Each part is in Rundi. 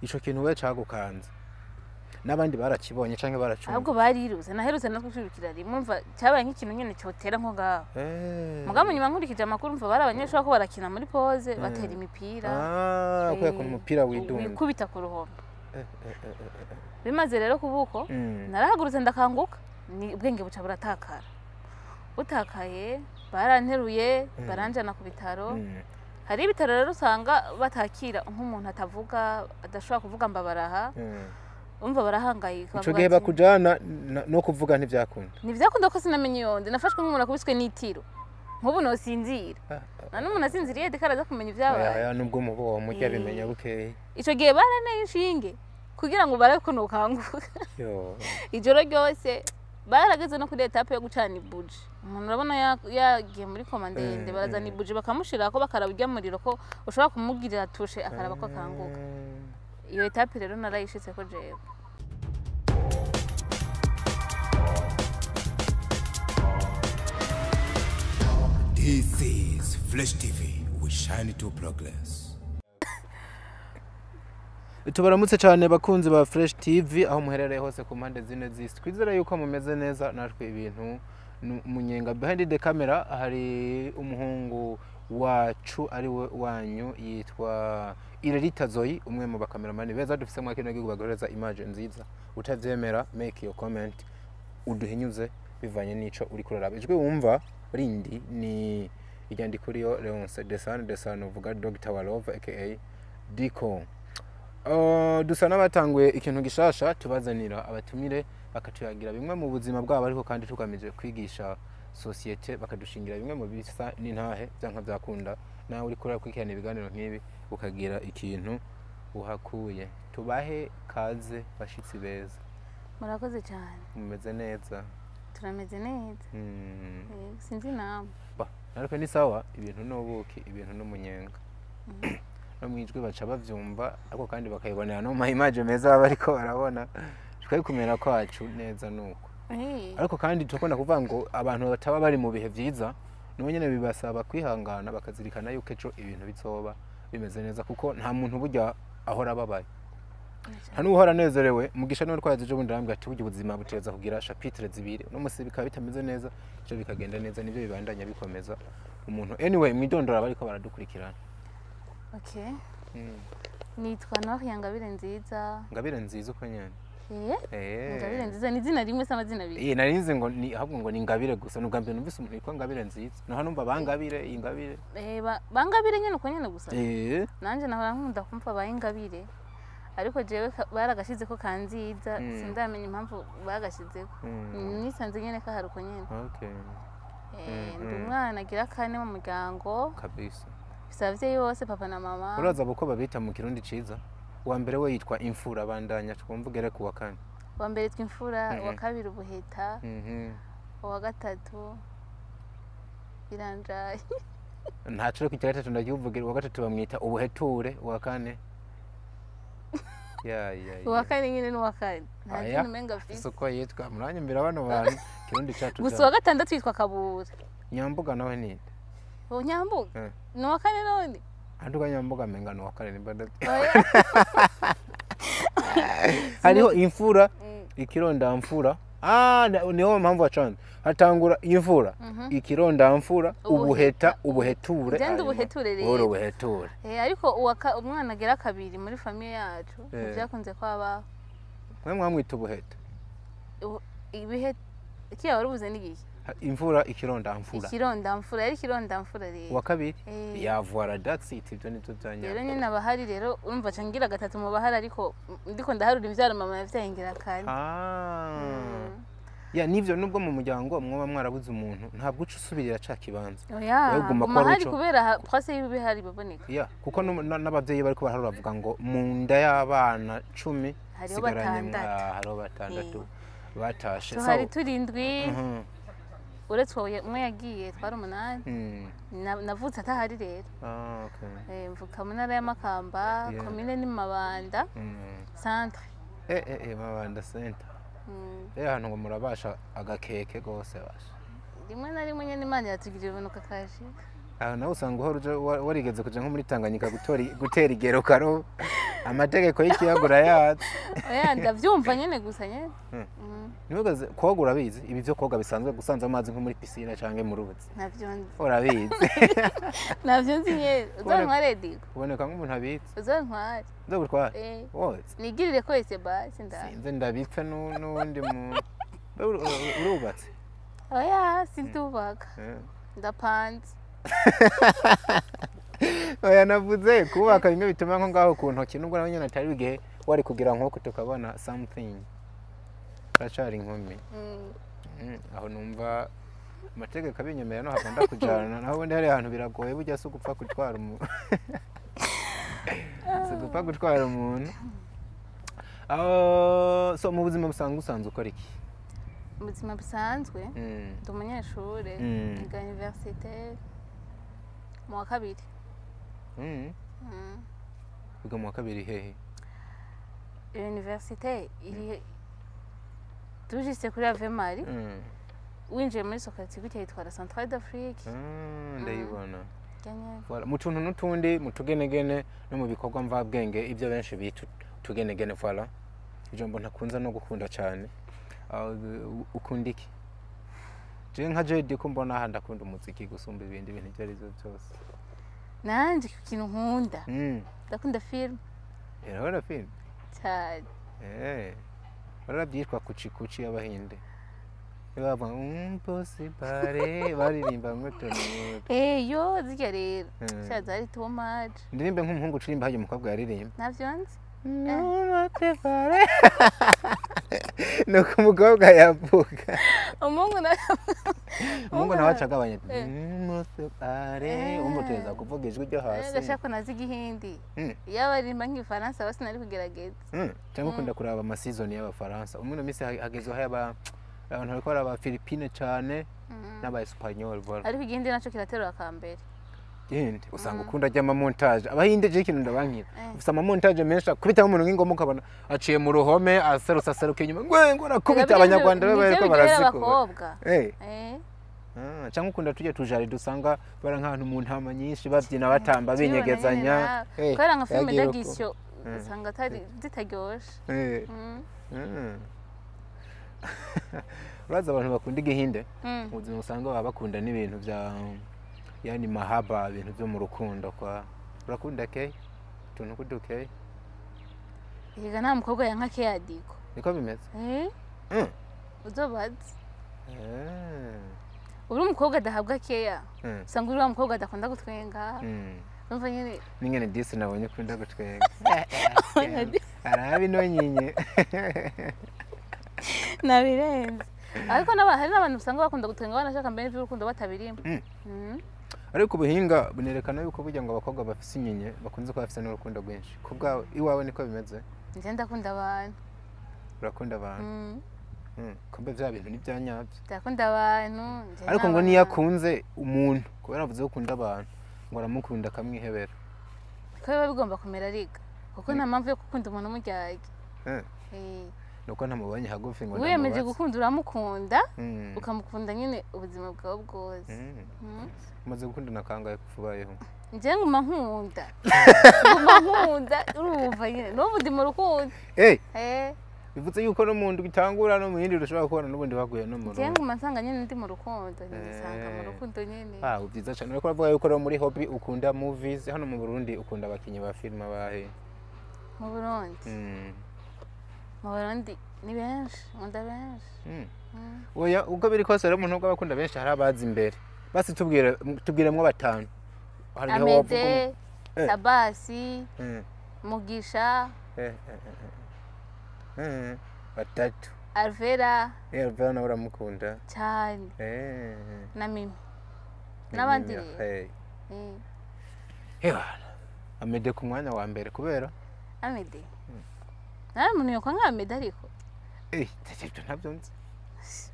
Ico kintu we cagukanze n'abandi barakibonye canke baracumva? Ahubwo bariruse, naherutse no kwirukira rimwe, umva cyabaye nk'ikintu nyene cyotera nko ngaho. Mugabo nyuma nkurikije amakuru, mva bari abanyeshuri ko barakina muri pause, batera imipira. Ah, kubera ko umupira widunda. Wikubita ku ruhome. Bimaze rero kuba uko, narahagurutse ndakanguka, ni ubwenge buca buratakara. Butakaye, baranteruye, baranjana ku bitaro. Hari ibitaro rero usanga batakira nk'umuntu atavuga, adashobora kuvuga, mbabaraha. Umva barahangayika. Ico Bavuga gihe ati, bakujana no kuvuga ntivyakunda? Ntivyakunda ko sinamenye yonde. Nafashwe nk'umuntu akubiswe n'itiro, nk'ubu nosinzira. Nta n'umuntu asinziriye deka araza kumenya ibyabaye. Oya, nubwo mubo wo murya bimenya bukeye. Ico gihe baranteye inshinge kugira ngo barabe ko nokanguka. Yo. Ijoro ryose barageze no kuri étape yo gucana ibuji. Umuntu urabona yagiye muri coma ndende, barazana ibuji bakamushirako, bakaraba urya muriro ko ushobora kumugirira touche, akaraba ko akanguka. Iyo étape rero narayishitseko jewe. This is Flash TV. We shine to progress. Tubaramutse cyane bakunzi ba Fresh TV aho muherereye hose ku mpande zine z'isi. Twizere yuko mumeze neza, natwe ibintu ni umunyenga. Behind the camera hari umuhungu wacu ari we wanyu yitwa Irerita Zoyi, umwe mu bakameramani beza dufise mu kino gihugu bagoreza image nziza. Utavyemera, make your comment, uduhinyuze bivanye n'ico uri kuraraba. Ijwi wumva rindi ni iryandiko riyo Leonce Desane Desane, uvuga Dr. Walove aka Diko. Dusa n'abatanguye ikintu gishasha, tubazanira abatumire bakatuyagira bimwe mu buzima bwabo, ariko kandi tugamije kwigisha société, bakadushingira bimwe mu bisa n'intahe byanka byakunda. Nawe uri kurara kurikirana ibiganiro nk'ibi ukagira ikintu uhakuye. Tubahe kaze bashitsi beza. Murakoze cyane. Mumeze neza? Turameze neza. Sinzi namwe. Ba, natwe ni sawa, ibintu n'ubuki, ibintu n'umunyenga. No mwijwi baca bavyumva, ariko kandi bakayibonera no mu ma image meza baba bariko barabona. Twe kumera kwacu neza nuko. Ariko kandi turakunda kuvuga ngo abantu bataba bari mu bihe vyiza nabo nyene bibasaba kwihangana, bakazirikana yuko ejo ibintu bizoba bimeze neza, kuko nta muntu burya ahora ababaye, nta n'uhora anezerewe. Mugisha niwe twayaze ejo bundi, arambwira ati burya ubuzima butegereza kugira chapitre zibiri, uno musi bikaba bitameze neza, ejo bikagenda neza, nivyo bibandanya bikomeza umuntu. Anyway, mwidondora bariko baradukurikirana. Okay. Nitwa Noria Ngabire Nziza. Ngabire Nziza uko nyene? Eh? Ngabire Nziza ni izina rimwe, se amazina abiri? Eh, nari nzi ngo ni ahubwo ngo ni Ngabire gusa. Ni ubwa mbere numvise umuntu yitwa Ngabire Nziza. Naho numva Bangabire, Ingabire. Eh, Bangabire nyene, uko nyene gusa. Nanje nahora nkunda kumva ba Ingabire. Ariko jewe baragashizeko kanziza, sindamenya impamvu bagashizeko. Nisanze nyene kahari uko nyene. Eh, ndi umwana agira kane mu muryango. Kabisa. Mfise abavyeyi bose, papa na mama. Uraza uko babita mu Kirundi ciza? Uwa mbere we yitwa imfura, bandanya twumva ugere ku wa kane. Uwa mbere yitwa imfura, uwa kabiri ubuheta, uwa gatatu iranjaye. Ntaco, ku gatatu ndakivugira. Uwa gatatu bamwita ubuheture, uwa kane ya ya ya. Uwa kane nyine n'uwa kane. Nta Aya, kintu umenga afise. Uko yitwa muranyumvira bano bantu Kirundi cacu. Gusa uwa gatandatu yitwa Kabura. Nyambuga nawe ninde? Uwo Nyambuga? Eh. Ni uwa kane none? Anduka Nyambuga menga ni uwa kane nimba Oya. Hariho imfura, ikirondamfura. Ah, niho mpamvu wacanze. Hatangura imfura, ikirondamfura, ubuheta, ubuheture. Genda Hanyuma ubuheture rero. Uri ubuheture. Eh, ariko umwana agera kabiri muri famille yacu ntibyakunze ko abaho. Mwe mwamwita ubuheta? Ibihe kiya wari ubuze n'igihe? Imfura, ikirondamfura. Ikirondamfura, yari ikirondamfura rero. Uwa kabiri. Eh. Ya voilà, that's it, ibyo nibyo bya Rero nyabyo. nyine abahari rero, urumva ca ngira gatatu mu bahari, ariko ndiko ndaharura imvyaro mama yavyaye ngira kane. Ah. Ya, nivyo, nubwo mu muryango mwoba mwarabuze umuntu, ntabwo uca usubirira ca kibanza. Oya. Wewe guma guma kwa hari Ruco. kubera place y'ibihari biboneka. Ya, kuko n'abavyeyi bariko baraharura bavuga ngo mu nda y'abana 10 Hariho sigaranye batandatu. Hariho batandatu batashe. Tuhari turindwi, uretse uwo umwe yagiye twari umunani. Navutse atahari rero. Ah, okay. Eh, mvuka mu ntara ya Makamba, komine ni Mabanda centre. Eh eh eh, Mabanda center. Eh, hano ngo murabasha agakeke gose basha. Rimwe na rimwe nyene Imana iratugirira ubuntu kakashika. Aho nawe usanga uhora warigeze kuja nko muri Tanganyika gutera igero karo amategeko y'ikiyaga urayazi. Oya ndavyumva nyene gusa nyene. Niwigeze koga? Urabizi ibi vyo koga bisanzwe, gusanza amazi nko muri piscine canke mu ruzi? Navyo nzi. Urabizi? Navyo nzi nyene. Uzontware Diko. Uboneka nk'umuntu abizi. Uzontware. Nzogutwara? Eh. Woze? Nigirire ko ese basi nda. Sinze ndabipfe n'uwundi muntu. Urubatse? Oya sindubaka. Ndapanze. Oya navuze kubaka bimwe bituma nko ngaho ku ntoki, nubwo nawe nyine atari igihe wari kugira nk'uko tukabona something. Uracari inkumi. Aho numva amategeko abinyemera no hagomba kujana, naho ubundi hari ahantu biragoye burya, si ugupfa gutwara umuntu, si ugupfa gutwara umuntu. So mu buzima busanzwe usanzwe ukora iki? Mu buzima busanzwe ndi umunyeshure, niga université mu wa kabiri. Wiga mu wa kabiri hehe? Université iri tujise kuri Ave Marie, winjiye muri Socrates gutya, yitwa la Centrale d'Afrique. Ndayibona. Nyene. Voilà, mu tuntu n'utundi, mu tugenegene no mu bikorwa mvabwenge, ibyo benshi bita utugenegene, voilà, ijambo ntakunze no gukunda cyane. Ukunda iki? Je nka JD ko mbona aha ndakunda umuziki gusumba ibindi bintu ibyo ari byo byose. Nanje ikintu nkunda, ndakunda film. Urabona film? Cyane. Eh, barabyitwa kuchi kuchi y'Abahinde, bavuga impossible, baririmba nk'utuntu nk'utu. Eh yo zirya rero sha zari too much. Ndirimbe nk'umuhungu ucirimba hajya umukobwa yaririmba. Navyo nzi. Nuko umukobwa yavuga. Umuhungu nawe. Umuhungu nawe aca agabanya umuteza kuvuga ijwi ryo hasi. Ndashaka nazi igihindi. Iyo baririmba nk'igifaransa basi nari kugerageza. Cyangwa ukunda kuraba amasizoni y'Abafaransa? Umwe minsi hagezweho ay'aba abantu bariko baraba Philippine cane n'aba Espanyol, voilà. Ariko igihindi naco kiraterura akambere. Igihindi usanga ukunda ry'amamontage Abahinde. Je ikintu ndabankira, ufise amamontage menshi akubita nk'umuntu nk'ingoma, ukabona aciye mu ruhome, aserutse, aseruka inyuma, ngwe ngo arakubita. Abanyarwanda bo bariko barazikora. Abakobwa. Eh. Cyangwa ukunda tujya tujari dusanga bara nk'ahantu mu ntama nyinshi babyina, batamba, binyegezanya. Kubera nka filime yagiye uko. d'action usanga atari zitaryoshe. Urazi abantu bakunda igihinde mu buzima usanga baba bakunda n'ibintu bya yani mahaba, ibintu byo mu rukundo. Kwa urakunda ke utuntu kudukeye? Yega nta mukobwa yanka keyadiko. Niko bimeze? Eh. Uzobaze. Uri umukobwa adahabwa keya, usanga uri wa mukobwa adakunda gutwenga. Umva nyene. N'ingene disi nabonye ukunda gutwenga, arabi ino nyinye. Nabirenze. Ariko hari n'abantu usanga bakunda gutwenga banashaka mbere ivy'urukundo batabirimo. Ariko ubuhinga bunerekana yuko burya ngo abakobwa bafise inyenye bakunze kuba bafise n'urukundo rwinshi. Ku bwawe, iwawe niko bimeze? Nje ndakunda abantu. Urakunda abantu? Kumbe vya bintu ni bya nyabyo. Ndakunda abantu. Nje Ariko ngo niyo akunze umuntu, kubera avuze ko ukunda abantu, ngo aramukunda akamwihebera. Ko biba bigomba kumera riga, kuko nta mpamvu yo gukunda umuntu umuryarya. Nuko ntamubonye hagufi ngo Wiyemeje ndamubaze. gukunda uramukunda, ukamukunda nyine ubuzima bwawe bwose. Umaze gukundana kangahe kuva ubayeho? Nje nguma nkunda, nguma nkunda, urumva nyine n'ubu ndi mu rukundo. Bivuze yuko no mu ndwi itangura no mu yindi ushobora kubona n'ubundi baguye no mu Nje rundi. nguma nsanga nyine ndi mu rukundo, nisanga mu rukundo nyine. Ah, byiza cyane. Uriko uravuga yuko rero muri hobby ukunda movies. Hano mu Burundi ukunda abakinyi ba filime abahe? Mu Burundi? Mu Burundi ni benshi, nkunda benshi. Oya, uko biri kose rero umuntu ubwo abakunda benshi hari abazi imbere. Basi tubwire, tubwiremwo batanu. Hari igihe wovuga Amede, Sabasi, Mugisha, Batatu. Alvera. Alvera nawe uramukunda? Cyane. Na Mimi n'abandi Mimi, rero. Hebana. Amede ku mwanya wa mbere kubera? Amede nawe umuntu yokwa nka Amede ariko. Ibyo ntabyo nzi.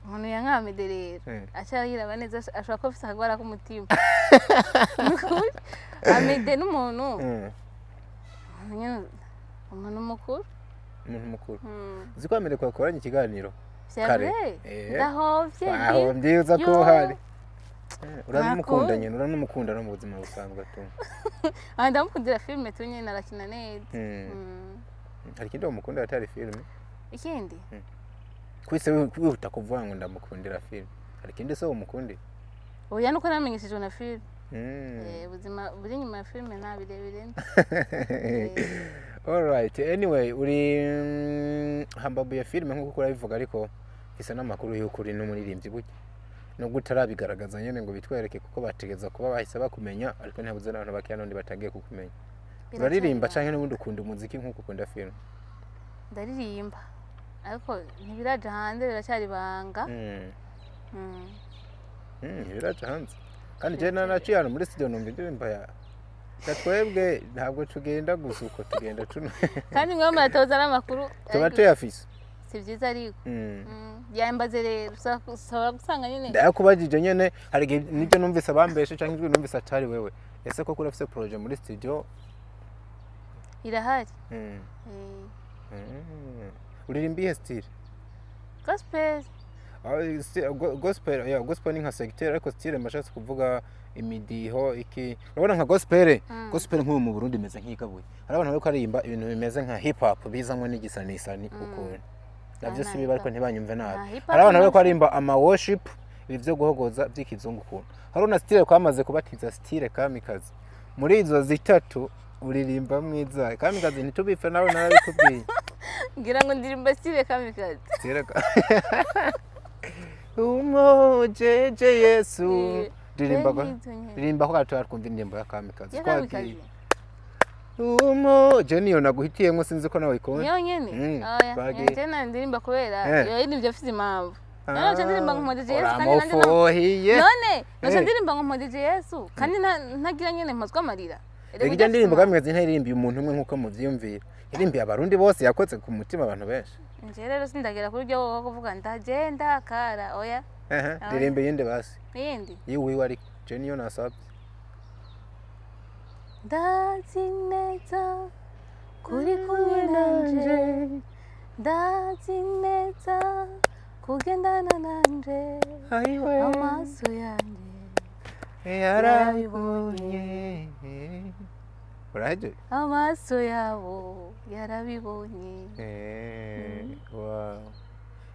Umuntu yanka Amede rero aca yiraba neza, ashobora kuba afise akagwara k'umutima. Nukuri. Amede n'umuntu umuntu nyene, umuntu mukuru. Umuntu mukuru. Uzi ko Amede twakoranye ikiganiro Vya kare? vrai? Ndahovye. Wahombye uza ko Yo. uhari. Uranamukunda nyine, uranamukunda no mu buzima busanzwe tu. Ah, ndamukundira filime tu nyine, arakina neza. Hari ikindi wamukundira atari filime? Ikindi? Kwise wihuta kuvuga ngo ndamukundira filime, hari ikindi se wamukundira? Oya, nuko namenyeshejwe na filime. Ubuzima buri inyuma ya filime nta birebire. Alright, anyway, uri hambabu ya filime nk'uko urabivuga, ariko isa n'amakuru y'uko uri n'umuririmbyi burya, nubwo utarabigaragaza nyine ngo bitwereke, kuko bategeza kuba bahise bakumenya, ariko ntihabuze n'abantu bakeya n'undi batangiye kukumenya. Uraririmba canke n'ubundi ukunda umuziki nk'uko ukunda filime? Ndaririmba, ariko ntibiraja hanze, biracyari ibanga. Ntibiraja hanze. Kandi je nanaciye hano muri studio numva indirimbo ya twebwe, ntabwo tugenda gusa uko tugenda tuno. Kandi mwe muratoza n'amakuru. Tuba tuyafise. Si byiza ariko. Yambaze rero usaba gusanga nyine. Ndayakubajije nyene, hari igihe nibyo numvise abambeshe canke ijwi numvise atari wewe. Ese koko urafise projet muri studio? Irahari. Uririmba iyihe style? Gospel. Gospel, yeah, gospel ni nka secteur, ariko style mbashatse kuvuga imidiho iki. Urabona nka gospel, gospel nk'ubu mu Burundi imeze nk'igabuye. Hari abantu bariko baririmba ibintu bimeze nka hip hop bizanywe n'igisanisani ukuntu. Navyo si bibi, ariko ntibanyumve nabi. Hari abantu bariko baririmba ama worship, ibi vyo guhogoza by'ikizungu ukuntu. Hari na style kwamaze kubatiza style kamikazi. Muri izo zitatu uririmba mwiza. Kamikazi ntitubife nawe narabikubwiye. Ngira ngo ndirimba style kamikazi. Style Umojeje Yesu. Ndirimba ko. Ndirimba ko gato twumva indirimbo ya kamikazi. Twagiye. Umo je niyo naguhitiyemo, sinzi ko nawe ikunda. Niyo nyene. Oya, je na ndirimba kubera yo nivyo afite impamvu. None naca ndirimba ngo mpojeje Yesu kandi nanje none naca ndirimba ngo mpojeje Yesu kandi ntagira nyene mpozwa amarira. Rega ndirimbo kamikazi ntaririmbiye umuntu umwe nkuko muvyiyumvira. Yarimbiye abarundi bose, yakoze ku mutima abantu benshi. Nje rero sindagera kuri byo wowe kuvuga ndagenda kara oya. Ndirimbe yinde basi. Yindi. Yiwe ariko je niyo nasabye. Ndazi neza kuri kumwe nanje, ndazi neza kugendana nanje, amaso yanjye yarabibonye. Uraje? Amaso yabo yarabibonye. Wow.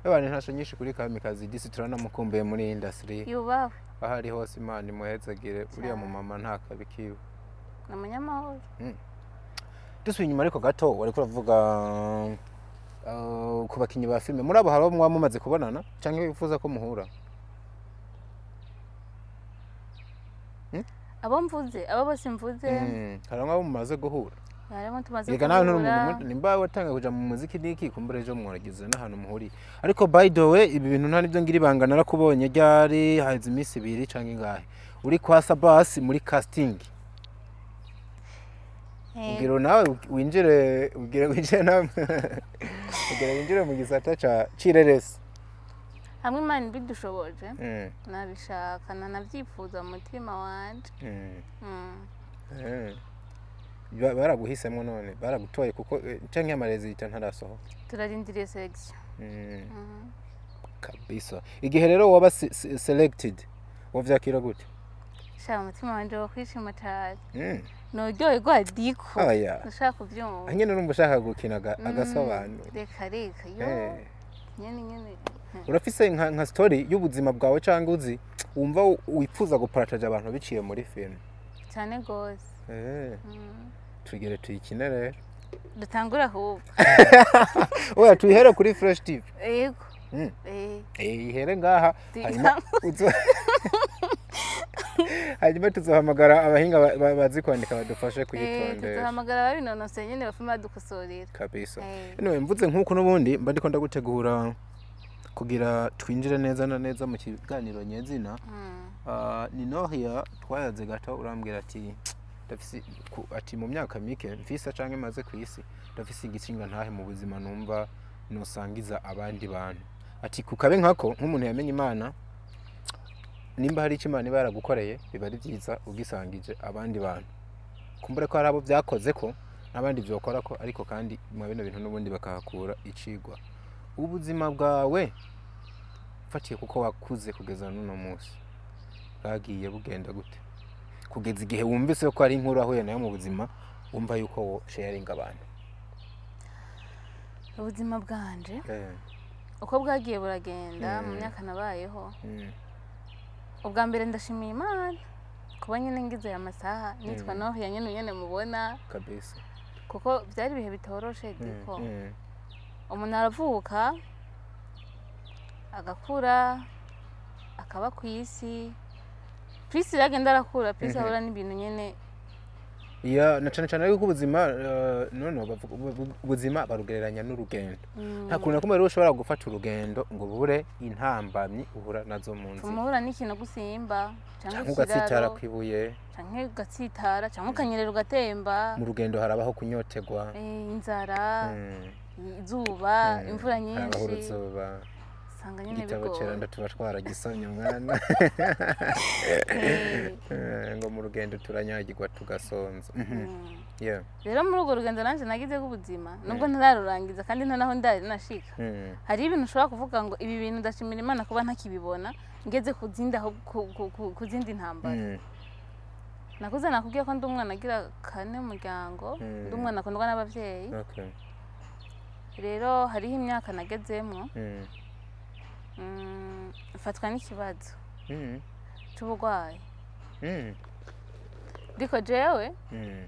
Ebana ntasho nyinshi kuri kamikazi, disi turanamukumbuye muri industry. Yubawe. Aho ari hose Imana imuhezagire, uriya mu mama nta kabi kiwe. Ni umunyamahoro. Dusubiye inyuma ariko gato, wariko uravuga ku bakinyi ba filime. Muri abo hari abo mwaba mumaze kubonana canke wifuza ko muhura? Abo mvuze, abo bose mvuze. Hari abo mumaze guhura? Harimo tumaze guhura. Reka nawe nturi nimba watanga kuja mu muziki niki kumbura ejo mworagize n'ahantu muhuriye. Ariko by the way, ibi bintu nta nibyo ngira ibanga, narakubonye ryari haheze iminsi ibiri canke ingahe. Uri kwa Sabasi muri casting. Ubwira nawe winjire, ubwira winjire nawe. Ubwira winjire mu gisata ca Cireresi. Hamwe Imana ibidushoboje, nabishaka nanavyifuza mu mutima wanje. Baraguhisemo none, baragutoye kuko canke amarezi yita ntarasohoka. Turarindiriye selection. Kabisa. Igihe rero waba selected, wavyakira gute? Sha umutima wanje wo kwishima cyane. Noryoherwa diko. Ndashaka kuvyumva. Nyene numva ushaka gukina agasobanuro. Reka reka yo. Nyene nyene. Urafise nka story y'ubuzima bwawe cyangwa uzi wumva wifuza guparataje abantu biciye muri film? Cyane gose. Tugere tuyikine rero. Dutangura ahubwo. Oya tuyihere kuri Fresh TV. Yego. Ihere ngaha hanyuma hanyuma tuzohamagara abahinga bazi kwandika badufashe kuyitondera. Tuzohamagara babinonoseye nyene bafuma badukosorera. Kabisa. Anyway, mvuze nkuko nubundi mba ndiko ndagutegura kugira twinjire neza na neza mu kiganiro nyezina. Ni Noria twayaze gato, urambwira ati ndafise ati mu myaka mike mfisa canke maze kwisi ndafise igicinga ntahe mu buzima numva nosangiza abandi bantu. Ati kukabe nkako nk'umuntu yamenye Imana, nimba hari icyo Imana iba yaragukoreye biba ari byiza ugisangije abandi bantu. Kumbure ko hari abo byakoze ko n'abandi byokora ko, ariko kandi mu bino bintu n'ubundi bakahakura icigwa. Ubuzima bwawe fatiye kuko wakuze kugeza n'uno munsi, Bwagiye bugenda gute kugeza igihe wumvise ko ari inkuru ahuye nayo mu buzima, wumva yuko wo sharinga abantu? Ubuzima bwanje uko bwagiye buragenda mu myaka nabayeho, ubwa mbere ndashimiye Imana kuba nyine ngize aya masaha nitwa Noria nyene mubona kabisa, kuko byari ibihe bitoroshe. Diko umuntu aravuka, agakura, akaba ku isi, pisi iragenda arakura, pisi ahura n'ibintu nyene. Ya, na cane cane yuko ubuzima none bavuga ubuzima barugereranya n'urugendo. Nta kuntu na kumwe rero ushobora gufata urugendo ngo bure intambamyi uhura nazo mu nzira. Tumuhura n'ikintu gusimba canke canke ugatsitara ikiraro kw'ibuye, canke ugatsitara, canke ukanyerera ugatemba. Mu rugendo harabaho kunyotegwa, inzara, izuba, imvura harabaho nyinshi, uruzuba. Usanga nyene Igitabo bigoye. ceranda tuba twaragisomye mwana. Ngo mu rugendo turanyagirwa, tugasonza. Yeah. Rero muri urwo rugendo nanje nagize rw'ubuzima, nubwo ntararurangiza kandi nta naho ndari nashika, hari ibintu ushobora kuvuga ngo ibi bintu ndashimira Imana kuba ntakibibona, ngeze ku zindi, aho ku zindi ntambara. Nakuze, nakubwiye ko ndi umwana agira kane mu muryango, ndi umwana akundwa n'abavyeyi. Rero hariho imyaka nagezemwo, mfatwa n'ikibazo c'uburwayi. Ndiko jewe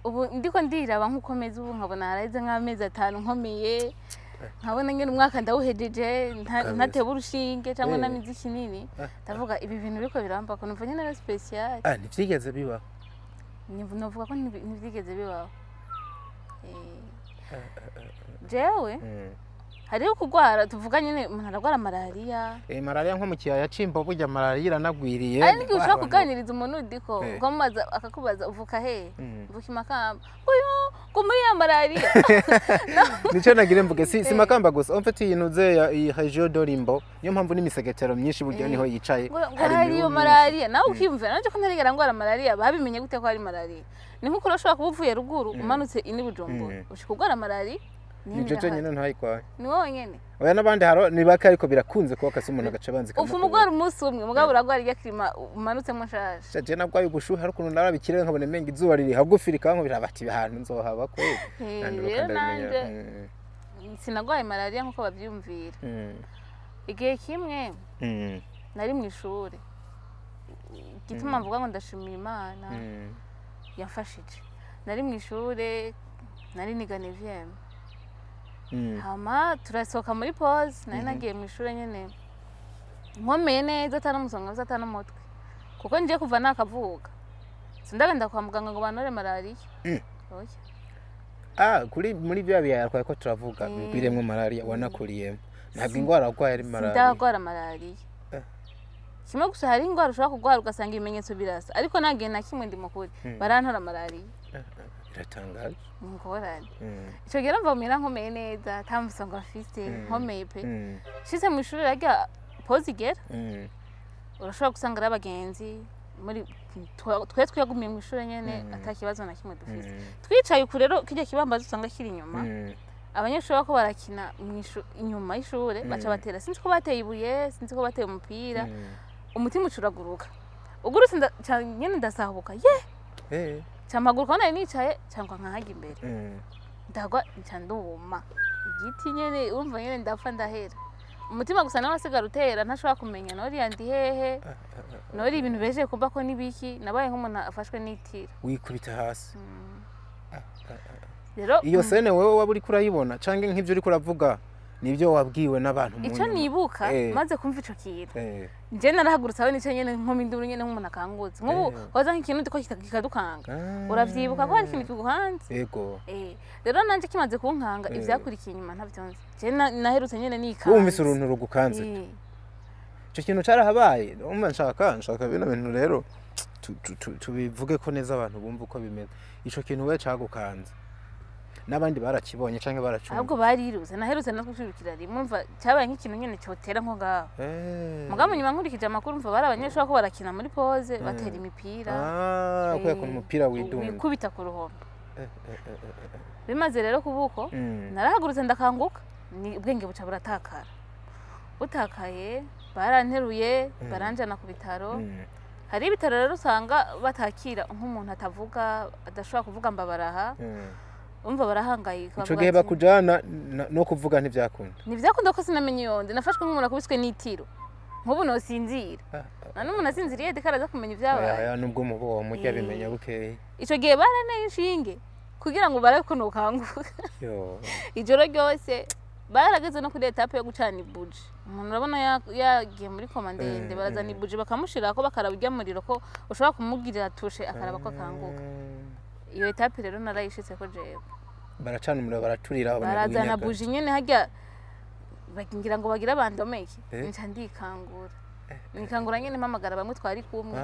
ubu ndiko ndiraba nk'uko meze ubu, nkabona haraheze nk'amezi 5 nkomeye, nkabona nyene umwaka ndawuhejeje ntateba urushinge cyangwa namize ikinini. Ndavuga ibi bintu biriko birambako, numva nyene ari spécial. Ah, ntivyigeze bibaho? Novuga ko ntivyigeze bibaho. Jewe hariho kugwara tuvuga nyene umuntu aragwara malariya. Malariya nko mu kiyaya c'Imbo, burya malariya iranagwiriye. Hari n'igihe ushobora kuganiriza umuntu, udiko ukamubaza, akakubaza uvuka hehe? Mvuka i Makamba. Uyu ngo muri ya malariya. Nico nagira mvuge, si Makamba gusa, en fait iyi ntuze ya iyi région de l'Imbo, niyo mpamvu n'imisegetero myinshi burya niho yicaye. Ngo Hari hari iyo imibu myinshi. Malariya nawe ukiyumvira nanje ko ntarigera ngwara malariya, babimenye gute ko hari malariya? Ni nkuko urashobora kuba uvuye ruguru umanutse ini Bujumbura, ushika ugwara malariya. Ni jeje nyene ntayikwaye. Ni wowe nyene. Oya, n'abandi haro ni bake, ariko birakunze kuba kasi umuntu agaca banzi. Ufuma ugwara umunsi umwe, mugabo uragwara irya climat umanutsemo nshasha. Je nagwaye ubushuhe, hari ukuntu naraba ikirere nkabona umenga izuba riri hagufi rikankubira, bati ahantu nzohaba kweli. Nanduruka Rero ndabimenya. nanje sinagwaye malariya nkuko bavyumvira. Igihe kimwe nari mu ishuri, igituma mvuga ngo ndashimira Imana yamfashije, nari mu ishure, nari niga neuvième. Hama turasohoka muri pause, nari nagiye mu ishure nyene nkomeye neza, ata n'umusonga mfise, ata n'umutwe, kuko ngiye kuva nakavuka sindagenda kwa muganga ngo bantore malariya. Oya. Ah, kuri muri bya biyaya twari ko turavuga biremwo malariya, wanakuriyemo, ntabwo ingwara warwaye ari malariya? Sindagwara malariya. Kimwe gusa, hari ingwara ushobora kugwara ugasanga ibimenyetso birasa, ariko nta gihe na kimwe, ndi mukuri, barantora malariya. Biratangaje. Ni ingorane. Ico gihe mva mera nkomeye neza, ata musonga mfise, nkomeye pe. Nshitse mu ishuri, rarya pause igera, urashobora gusanga ari abagenzi muri twe twagumiye mu ishuri nyene, ata kibazo na kimwe dufise. Twicaye uku rero, kirya kibambazi usanga kiri inyuma, abanyeshuri bako barakina inyuma y'ishure, baca batera, sinzi ko bateye ibuye, sinzi ko bateye umupira. Umutima ucuraguruka, ugurutse nyene ndasahuka ye. Campaguruka aho nari nicaye, cyangwa nkahajya imbere, ndagwa, nca nduma igiti nyene. Urumva nyene ndapfa, ndahera. Umutima gusa nawe wasigara utera, ntashobora kumenya noriya ndi hehe, nori ibintu bejeje kumva ko nibiki. Nabaye nk'umuntu afashwe n'itira. Wikubita hasi. Rero Iyo scène wewe waba uriko urayibona canke nk'ivyo uriko uravuga nibyo wabwiwe n'abantu mu Ico nyuma? nibuka, maze kumva ico kintu, Eh. nje narahagurutse aho nicaye nyene, nkoma induru nyene nk'umuntu akangutse, nk'ubu hoza nk'ikintu ndiko kikadukanga. Uravyibuka ko hari ikintu kiguhanze? Yego. Rero nanje kimaze kunkanga, ivyakurikiye inyuma ntavyo nzi. Je naherutse nyene nikanze. Wumvise uruntu rugukanze? Ico kintu carahabaye. Umva, nshaka bino bintu rero tubivuge ko neza abantu bumva uko bimeze. Ico kintu we cagukanze, n'abandi barakibonye canke baracumva? Ahubwo bariruse. Naherutse no kwirukira rimwe. Umva, cyabaye nk'ikintu nyene cyotera nko ngaho. Mugabo nyuma nkurikije amakuru, mva bari abanyeshuri ko barakina muri pause, batera imipira. Ah, kubera ko umupira widunda. Wikubita ku ruhome. Bimaze rero kuba uko, narahagurutse ndakanguka, ni ubwenge buca buratakara. Butakaye, baranteruye, baranjana ku bitaro. Hari ibitaro rero usanga batakira nk'umuntu atavuga, adashobora kuvuga mbabaraha. Umva barahangayika. Ico gihe bakujana no kuvuga ntivyakunda. Ntivyakunda ko sinamenye yonde, nafashwe nk'umuntu akubiswe n'itiro. Nk'ubu nosinzira. Na n'umuntu asinziriye deka araza kumenya ivyabaye. Oya, nubwo mubo murya bimenya bukeye. Ico gihe baraneye inshinge kugira ngo barabe ko nokanguka. Ijoro ryose barageze no kuri etape yo gucana ibuji. Umuntu urabona yagiye muri koma ndende, barazana ibuji bakamushirako, bakaraba urya muriro ko ushobora kumugirira tushe akaraba ko akanguka. Iyo etape rero narayishitse ko jewe. Baracana umuriro, baraturira, barazana buji nyene harya bakingira ngo bagira bandomeke. Nca ndikangura. Nikangura nyene mpamagara bamwe twari kumwe,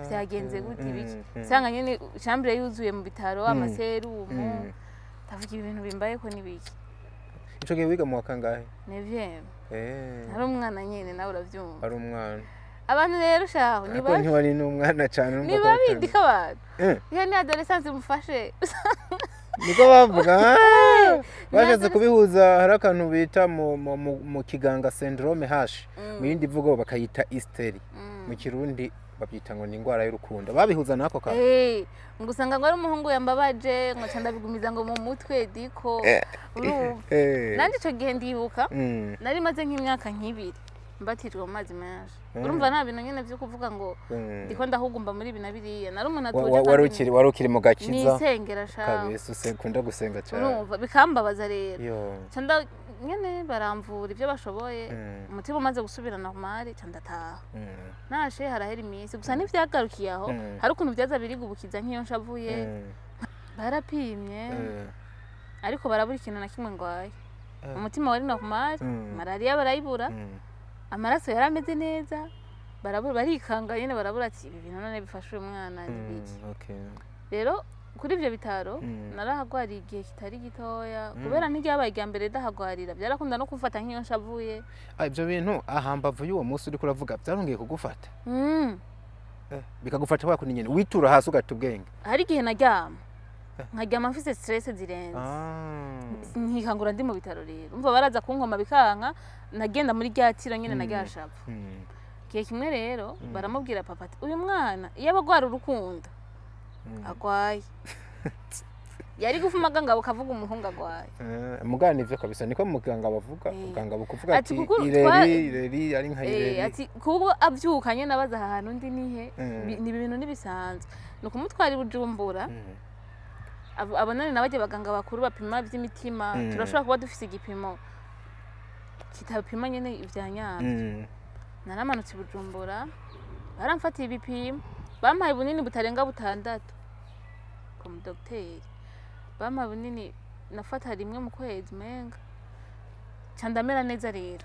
vyagenze gute ibiki. Sanga nyene chambre yuzuye mu bitaro, amaserumu. Ndavuga ibintu bimbaye ko nibiki. Ico gihe wiga mu wa kangahe? Neuvième. Ari umwana nyene nawe uravyumva. Ari umwana. Abantu rero shaho ni babi. Ntiwari n'umwana cyane. Ni babi ndika abantu. Iyo ni adolescence mufashe. Niko bavuga. Bashatse kubihuza hari akantu bita mu kiganga syndrome H. Mu yindi mvugo bakayita hysteri. Mu Kirundi babyita ngo ni ingwara y'urukundo. Babihuza nako ka. Ngo usanga ngo ari umuhungu yambabaje, ngo ca ndabigumiza ngo mu mutwe diko. Urumva. Nanje ico gihe ndibuka nari maze nk'imyaka nk'ibiri mbatijwe mu mazi menshi. Urumva nta bintu nyene vyo kuvuga ngo ndiko ndahugumba muri ibi na biriya. Nari umuntu atuje. Wari ukiri mu gakiza. Nisengera sha. Kabisa usekunda gusenga cyane. Urumva bikambabaza rero. Ca nda nyene baramvura ibyo bashoboye, umutima umaze gusubira normal ca ndataha. Nashe harahera iminsi gusa ntivyagarukiye aho, hari ukuntu vyaza birigubukiza nk'iyo nshavuye. Barapimye ariko barabura ikintu na kimwe ngwaye. Umutima wari normal, malaria barayibura, amaraso yari ameze neza, barabura barikanga nyene barabura ati ibi bintu none bifashe uyu mwana nibiki. Rero kuri ivyo bitaro narahagwariye igihe kitari gitoya, kubera ntiryabaye irya mbere ndahagwarira, byarakunda no kumfata nk'iyo nshavuye. Ivyo bintu ahambavu y'uwo munsi uriko uravuga byarongeye kugufata? Bikagufata kwa kundi nyene witura hasi ugata ubwenge. Hari igihe naryama nkaryama mfise stress zirenze, nkikangura ndi mu bitaro rero. Umva baraza kunkoma bikanka, nagenda muri rya tiro nyene naryashavu. Igihe kimwe rero baramubwira papa ati uyu mwana iyo abagwara urukundo agwaye yari gufuma ganga bukavuga umuhungu agwaye. Mugana ivyo kabisa niko muganga bavuga, muganga bukuvuga ati ireri ireri ari nka ireri. Ati kuko avyukanye nabaza ahantu ndi nihe, ni ibintu nibisanzwe. Nuko umutwari Bujumbura abonane nabaje baganga bakuru bapima vy'imitima, turashobora kuba dufise igipimo kitapima nyene ivya nyabyo. Naramanutse Bujumbura baramfatiye ibipimo, bampaye bunini butarenga 6 ku mudokiteri. Bampaye bunini nafata rimwe mu kwezi menga. Ca ndamera neza rero.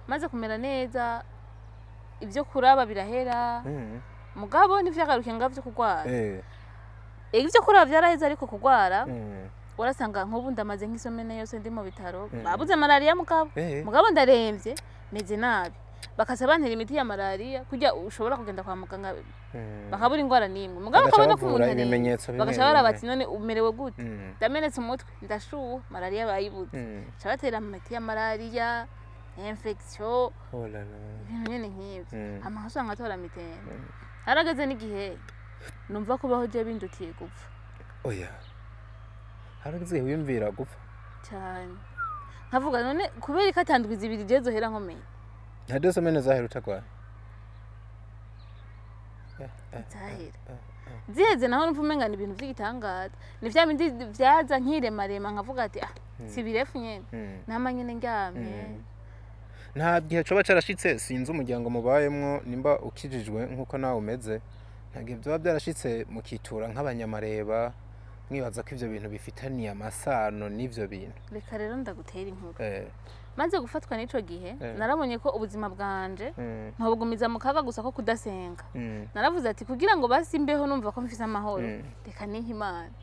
Maze kumera neza ibyo kuraba birahera. Mugabo ntivyagarukiye ngavyo kugwara. Ibyo kuraba vyaraheze ariko kugwara warasanga nk'ubu ndamaze nk'isomene yose ndi mu bitaro, babuze malaria mugabo. Mugabo ndaremvye meze nabi. Bakasa bantera imiti ya malaria kujya ushobora kugenda kwa muganga bakabura ingwara nimwe. Mugabo akabona ko umuntu ibimenyetso bimwe bagaca barabati none umerewe gute? Ndamenetse umutwe, ndashuha, malaria bayibuze. Ca batera imiti ya malaria, infection. Ibintu nyene nk'ivyo. Amahasha nkatora mitende. Harageze n'igihe numva kubaho je bindutiye gupfa. Oya. Harageze wiyumvira gupfa? Cyane. Nkavuga none kubera ko atandwiza ibiri je zohera nkomeye. Nta deux semaines zahera utagwaye? Zahera. Ziheze naho numva umenga ni ibintu vy'igitangaza. Ni vya bindi vyaza nkiremarema nkavuga ati si birefu nyene. Nama nyene ndyamye. Nta gihe coba carashitse sinzi umuryango mubayemwo nimba ukijijwe nkuko nawe umeze. Nta gihe vyoba byarashitse mukitura nk'abanyamareba mwibaza ko ivyo bintu bifitaniye amasano n'ivyo bintu. Reka rero ndagutera inkuru. Maze gufatwa n'ico gihe narabonye ko ubuzima bwanje ntobugumiza mu kaga gusa ko kudasenga. Naravuze ati kugira ngo basimbeho numva ko mfise amahoro, reka nihe Imana.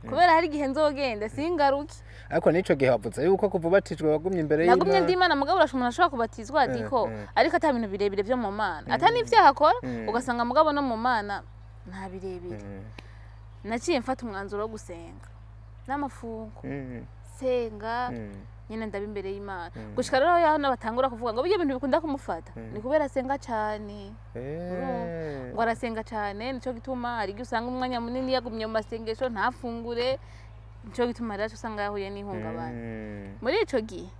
Kubera hari igihe nzogenda singaruke. Ariko nico gihe wavuze yuko kuva ubatijwe wagumye imbere y'Imana. Nagumye ndi Imana mugabo urashobora umuntu ashobora kubatizwa adiko ariko ata bintu birebire byo mu Mana. Ata n'ivyaha akora ugasanga mugabo no mu Mana nta birebire. Naciye mfata umwanzuro wo gusenga n'amafungo. Senga. Nyine ndaba imbere y'Imana gushika rero yaho nabatangura kuvuga ngo bijye bintu bikunda kumufata ni kubera asenga cyane. Ngo arasenga cyane, nico gituma hari igihe usanga umwanya munini yagumye mu masengesho ntafungure, nico gituma rero usanga yahuye n'ihungabana. Muri ico gihe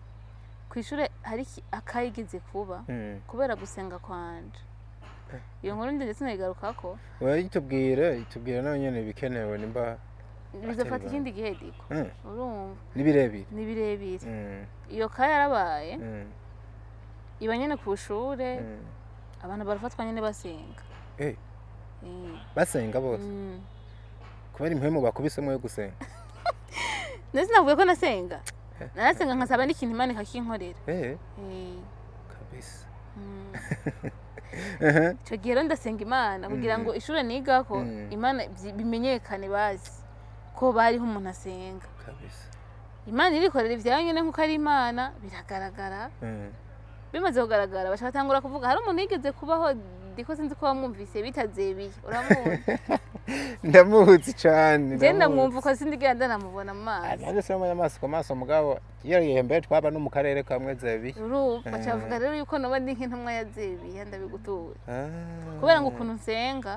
kw'ishure hari akayigeze kuba kubera gusenga kwanje. Iyo nkuru ndende sinayigarukako. Itubwire nawe nyene bikenewe nimba bizafata ikindi gihe diko. Urumva ni birebire. Ni birebire. Iyo kaya yarabaye iba nyene ku shure, abantu barafatwa nyene basenga. Basenga bose. Kubera impwemu bakubisemo yo gusenga. Nese navuye ko nasenga. Narasenga nkasaba n'ikintu Imana ikakinkorera. Kabisa. Ico gihe rero ndasenga Imana kugira ngo ishure nigako Imana bimenyekane bazi ko bariho umuntu asenga. Kabisa. Imana irikorera ivyayo nyene nkuko ari Imana biragaragara. Bimaze kugaragara baca batangura kuvuga hari umuntu yigeze kubaho ndiko sinzi ko wamwumvise bitazebiye uramubona. Ndamuzi cyane. Nje ndamwumva uko sindigera ndanamubona mu maso. Nanjye sinamubonye amaso ku maso mugabo iyo yihembeye twaba no mu karere kamwe Zebiya. Urumva baca bavuga rero yuko noba ndi nk'intumwa ya Zebiya ndabigutuye. Kubera ngo ukuntu nsenga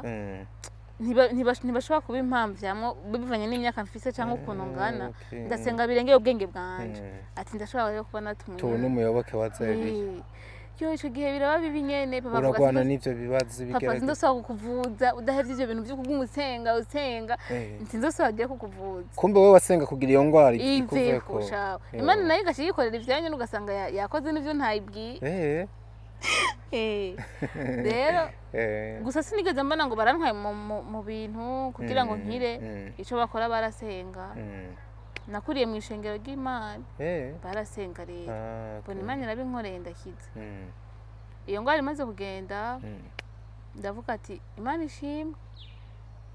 ntibashobora kuba impamvyamwo bivanye n'imyaka mfise cyangwa ukuntu ngana. Ndasenga birengeye ubwenge bwanje. Ati ndashobora rero kuba natumwe. Tubona umuyoboke wa Zebiya. Yo ico gihe biraba bibi nyene papa avuga uragwana n'ivyo bibazo bigerageza. Papa sindosaba kukuvuza udahevye ivyo bintu vyo kugusenga usenga sindosaba giye kukuvuza. Kumbe wewe wasenga kugira iyo ngwara ikuveko. Imana nayo igaca yikorera ivyanyu ugasanga yakoze n'ivyo ntayibwiye. Rero gusa sinigeze mbona ngo barantwaye mu bintu kugira ngo nkire ico bakora barasenga. Nakuriye mu ishengero ry'Imana barasenga rero mbona Imana irabinkoreye ndakiza. Iyo ngwara imaze kugenda ndavuga ati Imana ishimwe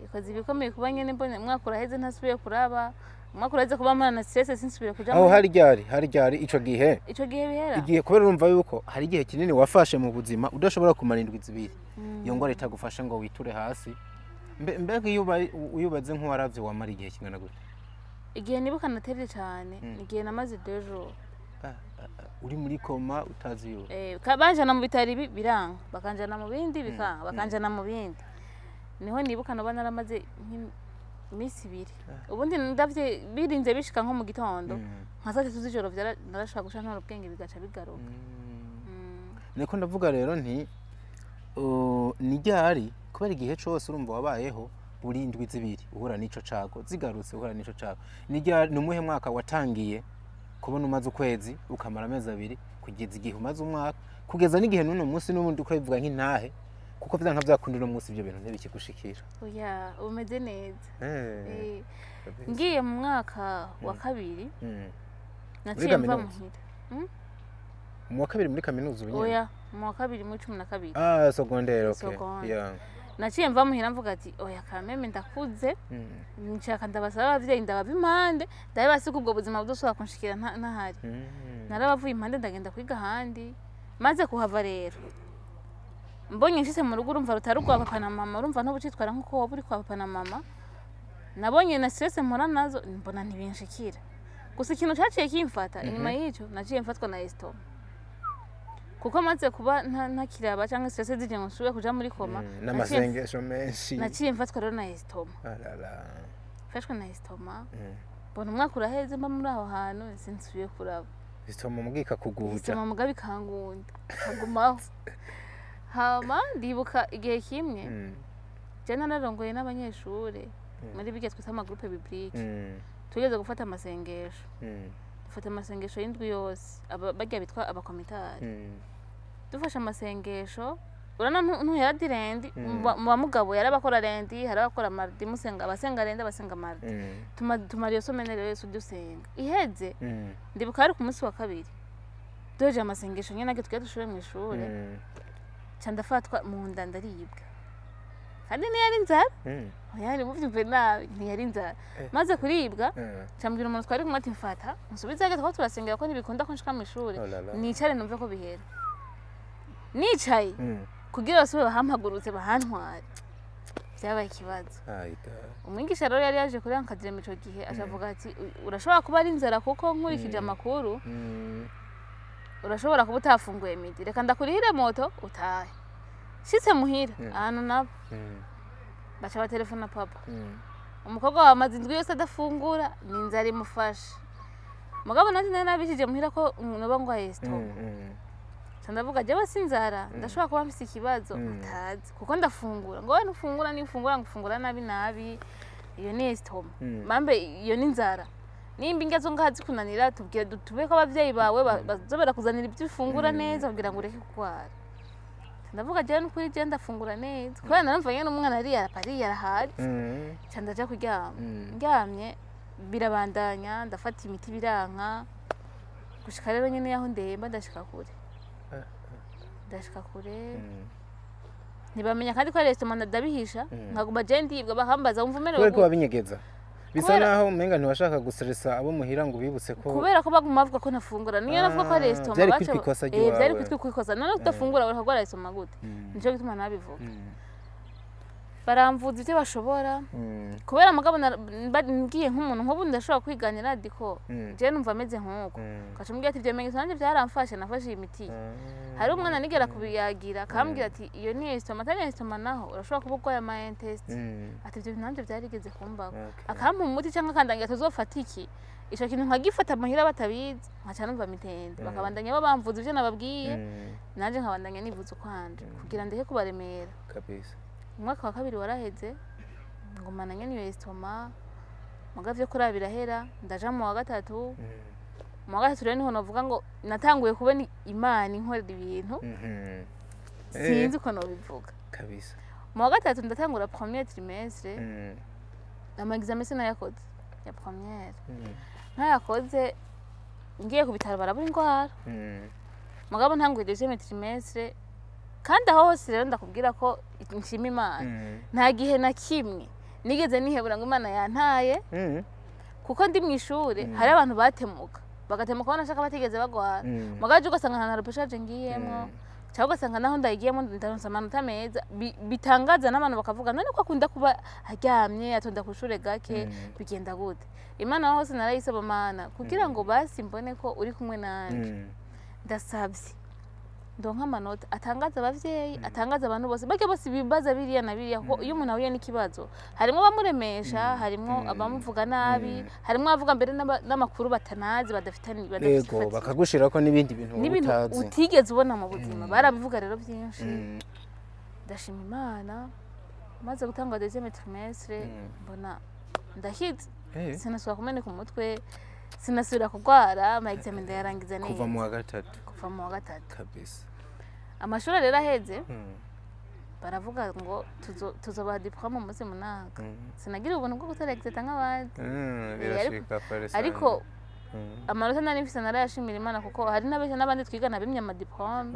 ikoze ibikomeye kuba nyene mbone umwaka uraheze ntasubiye kuraba, umwaka uraheze kuba mpana na stress sinsubiye kuja. Aho hari ryari ico gihe? Ico gihe bihera igihe kubera urumva yuko hari igihe kinini wafashe mu buzima udashobora kumara indwi zibiri iyo ngwara itagufashe ngo witure hasi. Mbega iyo uyubaze nk'uwaravye wamara igihe kingana gute? Igihe nibuka natevye cyane igihe namaze 2 jours uri muri koma utazi yo. Banjana mu bitari biranga bakanjana mu bindi bikanga bakanjana mu bindi. Niho nibuka noba naramaze iminsi ibiri. Ubundi ndavye birinze bishika nko mu gitondo nka saa 3 z'ijoro narashaka gusha ntora ubwenge bigaca bigaruka. Niko ndavuga rero nti ni ryari kubera igihe cose urumva wabayeho buri indwi zibiri uhura n'ico cago zigarutse uhura n'ico cago. Ni ryari ni umuhe mwaka watangiye kubona umaze ukwezi ukamara amezi abiri kugeza igihe umaze umwaka kugeza n'igihe n'uno munsi n'ubundi uko bivuga nk'intahe kuko vyanka vyakunda uno munsi ivyo bintu ntibikigushikira. Oya umeze neza. Ngiye mu mwaka wa kabiri naciye mva muhira. Mu wa kabiri muri kaminuza ubunyene? Oya mu wa kabiri muri 12. Secondaire, okay. Yeah. Naciye mva muhira mvuga ati oya kameme ndakuze nshaka ndabasaba abavyeyi ndabava impande ndabasiga ubwo buzima budashobora kunshikira ntahari. Narabavuye impande ndagenda kwiga ahandi. Maze kuhava rero mbonye nshitse mu rugo urumva rutari rwa papa na mama, urumva ntubucitwara nkuko woba uri kwa papa na mama. Nabonye na stress mpora nazo mbona ntibinshikira. Gusa ikintu caciye kimfata inyuma y'ico naciye mfatwa na estomac. Kuko maze kuba ntakiraba cyangwa stress zije ngo nsubire kuja muri koma n'amasengesho menshi naciye mfatwa rero na estomac. Mfashwe na estomac mbona umwaka uraheze mba muri aho hantu sinsubiye kuraba. Estomac mugika kuguja. Estomac mugabe ikangunda kagumaho. Hama ndibuka igihe kimwe je nararongoye n'abanyeshure muri bige twita ama groupe biblique. Tugeze gufata amasengesho. Dufata amasengesho y'indwi yose barya bitwa abakomitari. Dufashe amasengesho urana ntuhera di rendi mu mugabo yarabakora rendi harabakora mardi musenga abasenga rendi abasenga mardi. Tumara iyo semaine rero yose dusenga iheze. Ndibuka ari ku munsi wa kabiri doje amasengesho nyene nage twe dushure mu ishure ca ndafatwa mu nda ndaribwa. Kandi ntiyari inzara. Oya muvyumve nabi ntiyari inzara. Maze kuribwa ca mbwira umuntu twari kumwe ati mfata nsubize hagati aho turasengera ko ntibikunda ko nshika mu ishure nicare numve ko bihera. Nicaye kugira basube bahampagurutse bahantware. Byabaye ikibazo. Ayiga. Umwigisha rero yari yaje kuri encadrement ico gihe, acavuga ati: "Urashobora kuba ari inzara, kuko nkurikije amakuru urashobora kuba utafunguye midi, reka ndakurihire moto utahe." Shitse muhira, ahantu nabo baca batelefona papa: "Umukobwa wawe amaze indwi yose adafungura, ni inzara imufashe." Mugabo nanjye nari nabishije muhira ko noba ngwaye estomac. Ca ndavuga: "Jewe si inzara, ndashobora kuba mfise ikibazo utazi, kuko ndafungura." Ngo: "We ntufungura, nifungura ngo ufungura nabi nabi, iyo ni estomac." Mambe iyo ni inzara, nimba indya zo ngaha zikunanira, tubwire tube ko abavyeyi bawe bazo barakuzanira ibyo ufungura neza kugira ngo ureke kurwara. Ndavuga: "Jewe nukuri jewe ndafungura neza," kubera naramva nyene umwana ari yarapari yarahaze. Ca ndaja kuryama. Ndyamye birabandanya, ndafata imiti biranka, gushika rero nyene yaho ndemba, ndashika kure, ndashika kure. Ntibamenya kandi ko ari estomac, ndabihisha, nkaguma je ndibwa, bakambaza: "Wumva umerewe Kubera ko gute?" babinyegeza bisa naho umenga ntiwashaka gustressa abo muhira ngo ubibutse ko Kubera ko baguma bavuga ko ntafungura, niyo navuga ko ari Ah, estomac byari kwitwa ikosa byari ry'iwawe. kwitwa ikosa. None udafungura urarwara estomac gute? Nico gituma nabivuga. Baramvuza ibyo bashobora. Kubera mugabo ngiye nk'umuntu nk'ubu ndashobora kwiganira diko je numva ameze nk'uko, ugaca umbwira ati: "Ibyo bimenyetso nanjye byaramfashe, nafashe iyi miti." Hari umwana nigera kubiyagira, akambwira ati: "Iyo ni estomac, atari estomac naho urashobora kuba urwaye ama intestins." Ati: "Ibyo bintu nanjye byarigeze kumbaho." Akampa umuti cyangwa akandangira tuzofata iki, ico kintu nkagifata muhira batabizi, nkaca numva mitende. Bakabandanya bo bamvuza ivyo nababwiye, nanje nkabandanya nivuza ukwanje kugira ndeke kubaremera. Kabisa. Umwaka wa kabiri waraheze, ngumana nyene iyo estomac, muga vyo kuraba birahera, ndaja mu wa gatatu. Mu wa gatatu rero niho novuga ngo natanguye kubona Imana inkorera ibintu. Sinzi uko nobivuga. Kabisa. Mu wa gatatu ndatangura premier trimestre. Ama examen sinayakoze ya première. Ntayakoze, ngiye ku bitaro barabura indwara. Mugabo ntanguye deuxième trimestre, kandi aho hose rero ndakubwira ko nshima Imana. Nta gihe na kimwe nigeze nihebura ngo Imana yantaye, kuko ndi mu ishure hari abantu batemuka, bagatemuka banashaka batigeze bagwara. Mugabo je ugasanga nta na repêchage ngiyemwo, cyangwa ugasanga naho ndayigiyemo ndaronse amanota meza bitangaza n'abantu bakavuga: "None ko akunda kuba aryamye, atonda ku ishure gake, bigenda gute?" Imana aho hose narayisaba: "Mana, kugira ngo basi mbone ko uri kumwe nanje, ndasabye ndonka amanota atangaza abavyeyi, atangaza abantu bose, bajya bose bibaza biriya na biriya." Kuko iyo umuntu ahuye n'ikibazo, harimwo abamuremesha, harimwo abamuvuga nabi, harimwo abavuga mbere n'amakuru batanazi, badafitanye, badafite ifatiro. Bakagushirako n'ibindi bintu wowe N'ibintu utazi. utigeze ubona mu buzima, barabivuga rero byinshi. Ndashima Imana, maze gutanga deuxième trimestre, mbona ndahize. Sinasubira kumeneka umutwe, sinasubira kurwara, ama examen ndayarangiza neza. Kuva mu wa gatatu? Kuva mu wa gatatu. Kabisa. Amashuri rero aheze, baravuga ngo tuzobaha diplôme umunsi munaka. Sinagira ubuntu bwo gutera exeta nk'abandi. Birashika pare sana. Ariko amanota nari mfise narayashimira Imana, kuko hari n'abenshi n'abandi twigana bimye ama diplôme.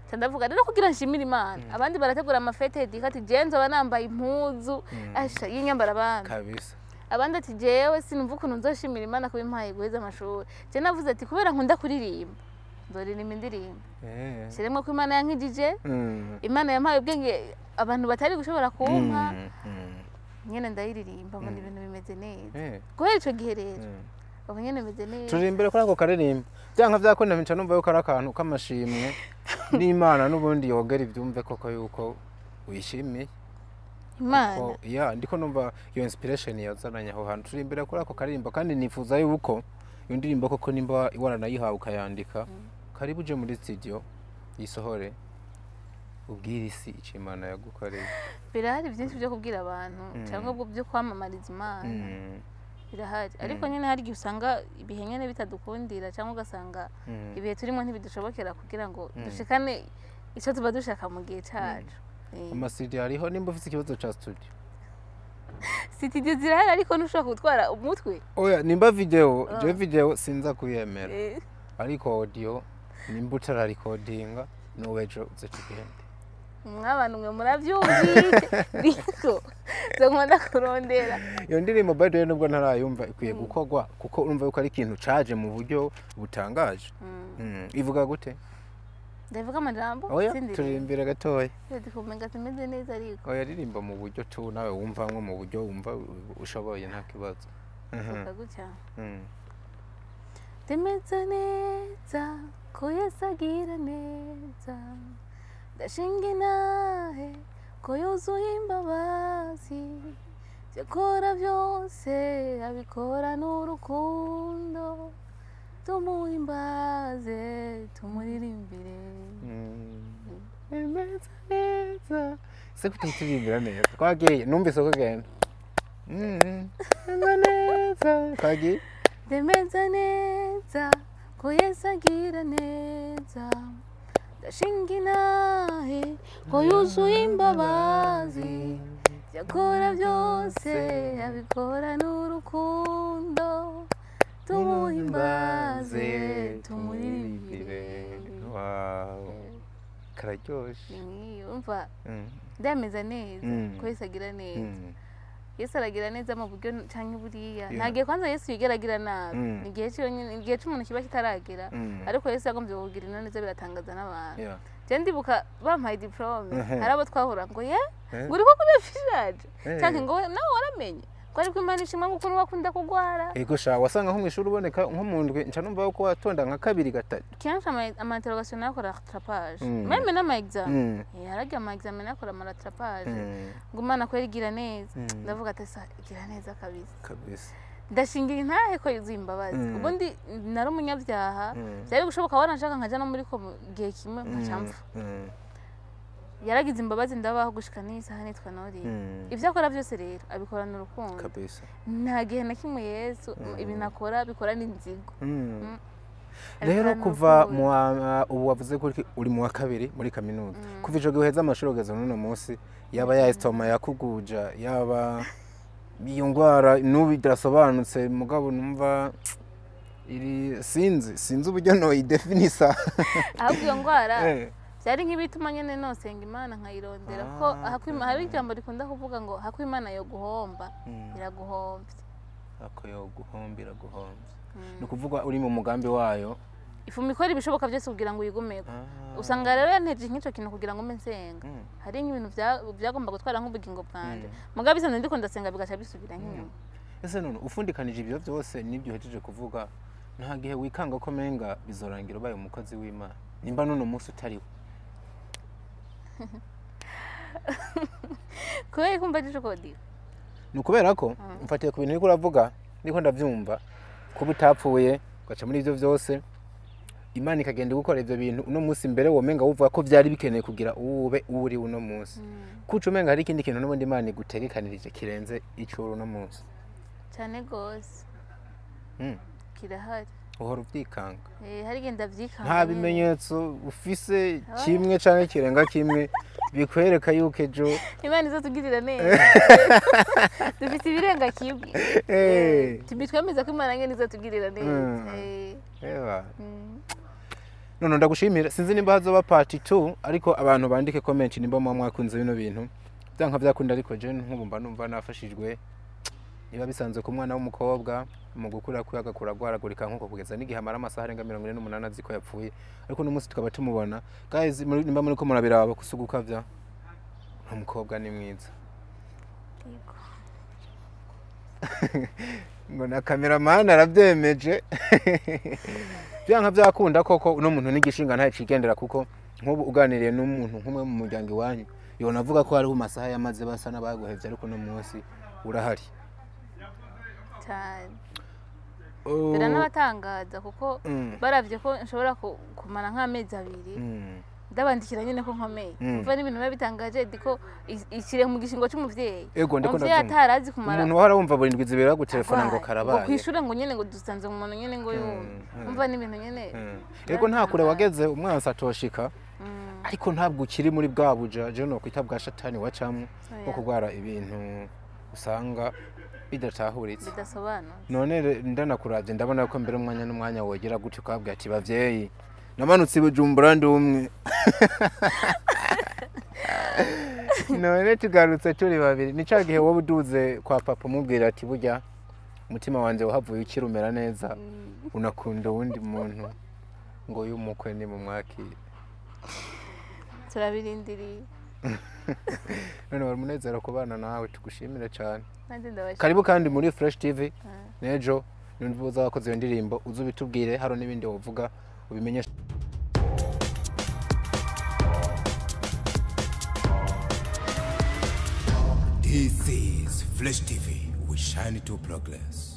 Nca ndavuga rero, kugira nshimire Imana, abandi barategura ama fête dika, ati: "Jewe nzoba nambaye impuzu asha y'inyambara abandi." Kabisa. Abandi ati: "Jewe sinumva ukuntu nzoshimira Imana kuba impaye guheza amashuri." Je navuze ati: "Kubera nkunda kuririmba, nzoririmba indirimbo shiremwe ko Imana yankijije, Imana yampaye ubwenge abantu batari gushobora kumpa." Nyene ndayiririmba, mbona ibintu bimeze neza. Guhera ico gihe rero, ubu nyene meze neza. Turirimbire kuri ako karirimbo, byanka byakunda nca numva yuko ari akantu k'amashimwe n'Imana, n'ubundi yogera ibyumve koko yuko wishimiye. Imana. Ko ya ndiko numva iyo inspiration yazananye aho hantu. Turirimbire kuri ako karirimbo, kandi nifuza yuko iyo ndirimbo koko nimba waranayihawe ukayandika, karibu uje muri studio yisohore, ubwire isi icyo Imana yagukoreye. Birahari byinshi byo kubwira abantu cyangwa byo kwamamariza Imana. Birahari, ariko nyine hari igihe usanga ibihe nyine bitadukundira, cyangwa ugasanga ibihe turimo ntibidushobokera kugira ngo dushikane icyo tuba dushaka mu gihe cacu. Ama studio hariho, nimba ufite ikibazo ca studio. Studio zirahari, ariko ntushobora gutwara umutwe. Oya, nimba video, je video sinza kuyemera, ariko audio nimba utararikodinga n'uwejo uze tugende. Mw'abantu mwe muravyumvise, biko nzoguma ndakurondera. Iyo ndirimbo, by the way, nubwo ntarayumva, ikwiye gukorwa, kuko urumva yuko ari ikintu caje mu buryo butangaje. Ivuga gute? Ndavuga amajambo. Oya. Sindiririmba. Turirimbira gatoya. Ndikumenga simeze neza ariko. Oya, ririmba mu buryo tu nawe wumva nko mu buryo wumva ushoboye, nta kibazo. Vuga gutya: Ndemeza neza ko Yesu agira neza, ndashinga intahe ko yuzuye imbabazi, ibyo akora byose abikora n'urukundo, tumuhimbaze, tumuririmbire. Neza neza se kutayitirimbira neza? Twagiye, numvise ko genda. Neza neza, twagiye. Ndemeza neza ko Yesu agira neza, ndashinga intahe ko yuzuye imbabazi, ibyo akora byose abikora n'urukundo, tumuhimbaze, tumuririmbire. Wow, kararyoshe. Ni nk'iyo umva. Ndemeza neza ko Yesu agira neza. Yesu aragira neza mu buryo canke buriya. Nta gihe kwanza Yesu yigera agira nabi. Ni igihe cyonyine, igihe c'umuntu kiba kitaragera. Ariko Yesu yagombye kukugirira neza, biratangaza n'abantu. Je ndibuka bampaye diplôme, hari abo twahura ngo ye ngo uriko kuri affichage canke ngo nawe waramenye ko ariko Imana ishimwe ngo ukuntu wakunda kugwara. Ego sha, wasanga nko mw'ishuri uboneka nko mu ndwi nca numva ko watonda nka kabiri, gatatu. Kenshi ama interrogation nakora rattrapage, même n'ama examen. Haragiye ama examen nakora ama rattrapage. Ngo Imana kweri igira neza. Ndavuga ati sa igira neza kabisa. Kabisa. Ndashingira intahe ko yuzuye imbabazi. Ubundi nari umunyabyaha, byari gushoboka wanashaka nkaja no muri ko gihe kimwe nkaca mpfa. Yaragize imbabazi, ndabaho gushika n'isaha nitwa Nori. Ibyo akora byose rero abikorana urukundo. Nta gihe na kimwe Yesu ibintu akora bikora n'inzigo. Rero Abikorana kuva urukundo. mu ubu wavuze ko uri mu wa kabiri muri kaminuza, kuva ico gihe uheza amashuri ugeze n'uno munsi, yaba ya estomac yakuguja, yaba iyo ndwara n'ubu idasobanutse, mugabo numva iri sinzi uburyo noyidefinisa. Ahubwo iyo ndwara byari nk'ibituma nyene nosenga Imana nkayirondera ko hari ijambo rikunda kuvuga ngo hako Imana yo guhomba iraguhombye. Ako yo guhomba iraguhombye, ni ukuvuga uri mu mugambi wayo. Ifuma ikora ibishoboka byose kugira ngo uyigumeko. Usanga rero yanteje nk'ico kintu kugira ngo mbe nsenga. Hari nk'ibintu byagomba gutwara nk'ubugingo bwanje, mugabo bisanzwe ndiko ndasenga bigaca bisubira nk'inyuma. Ese none ufundikanije ibyo byose n'ibyo uhejeje kuvuga, nta gihe wikanga ko menga bizorangira ubaye umukozi w'Imana, nimba n'uno munsi utariwe? Kubera ko mba kodiyo. Ni ukubera ko mfatiye ku bintu uriko uravuga, niko ndabyumva, kuba utapfuye ugaca muri ibyo byose, Imana ikagenda igukora ibyo bintu, uno munsi mbere womenga wuvuga ko byari bikeneye kugira ube uri uno munsi, kuca umenga hari ikindi kintu n'ubundi Imana igutegekanirije kirenze ico uri uno munsi. Cyane gose. Kirahari. Uhora ubyikanga? Hari igihe ndavyikanga Nta nyene. bimenyetso ufise kimwe canke kirenga kimwe bikwereka yuko ejo Imana izotugirira neza? Dufite ibirenga kimwe tubitwemeza ko Imana nyene izotugirira neza. Eba. None ndagushimira, sinzi nimba hazoba part 2, ariko abantu bandike comment nimba muba mwakunze bino bintu, byanka byakunda. Ariko je nk'ubu mba numva nafashijwe. Niba bisanzwe ku mwana w'umukobwa mu gukura kwe agakura agwaragurika nk'uko, kugeza n'igihe amara amasaha arenga 48 azi ko yapfuye, ariko uno munsi tukaba tumubona. Guys, nimba muriko murabiraba, kusuguka vya umukobwa ni mwiza. Yego. Ngo na cameraman arabyemeje. Byanka byakunda koko uno muntu n'igishinga ntaye cigendera, kuko nk'ubu uganiriye n'umuntu nk'umwe mu muryango iwanyu, yona avuga ko hariho masaha yamaze basa n'abaguhevye, ariko uno munsi urahari. Cyane. Biranabatangaza kuko baravye ko nshobora kumara nk'amezi 2 ndabandikira nyine ko nkomeye. Umva, n'ibintu biba bitangaje ndiko ishyire mu gishingo c'umuvyeyi. Ego, ndiko Umuvyeyi ndavyumva. atarazi kumara Umuntu wahora wumva buri ndwi 2 bagutelefona ngo agwaye. karabaye. Ngo kw'ishure ngo nyene ngo dusanze umuntu nyene ngo yumva. Umva, n'ibintu nyene Ego, nta kure wageze umwansi atoshika, ariko ntabwo ukiri muri bwa buja je nokwita bwa shatani wacamwo bwo Oya. kurwara ibintu usanga bidatahuritse. Bidasobanutse. None ndanakuravye, ndabona ko mbere umwanya n'umwanya wogera gutyo ukabwira ati: "Bavyeyi, namanutse i Bujumbura ndi umwe, none tugarutse turi babiri." Ni ca gihe wowe uduze kwa papa umubwira ati: "Burya umutima wanje wahavuye ukirumera neza, unakunda uwundi muntu," ngo y'umukwe ni mumwakire. Turabirindiriye. None wari umunezero kubana nawe, tugushimire cyane. Nanjye ndabashimira. Karibu kandi muri Fresh TV n'ejo, nimba uza wakoze iyo ndirimbo uze ubitubwire, hari n'ibindi wovuga ubimenyeshe. This is Fresh TV. We shine to progress.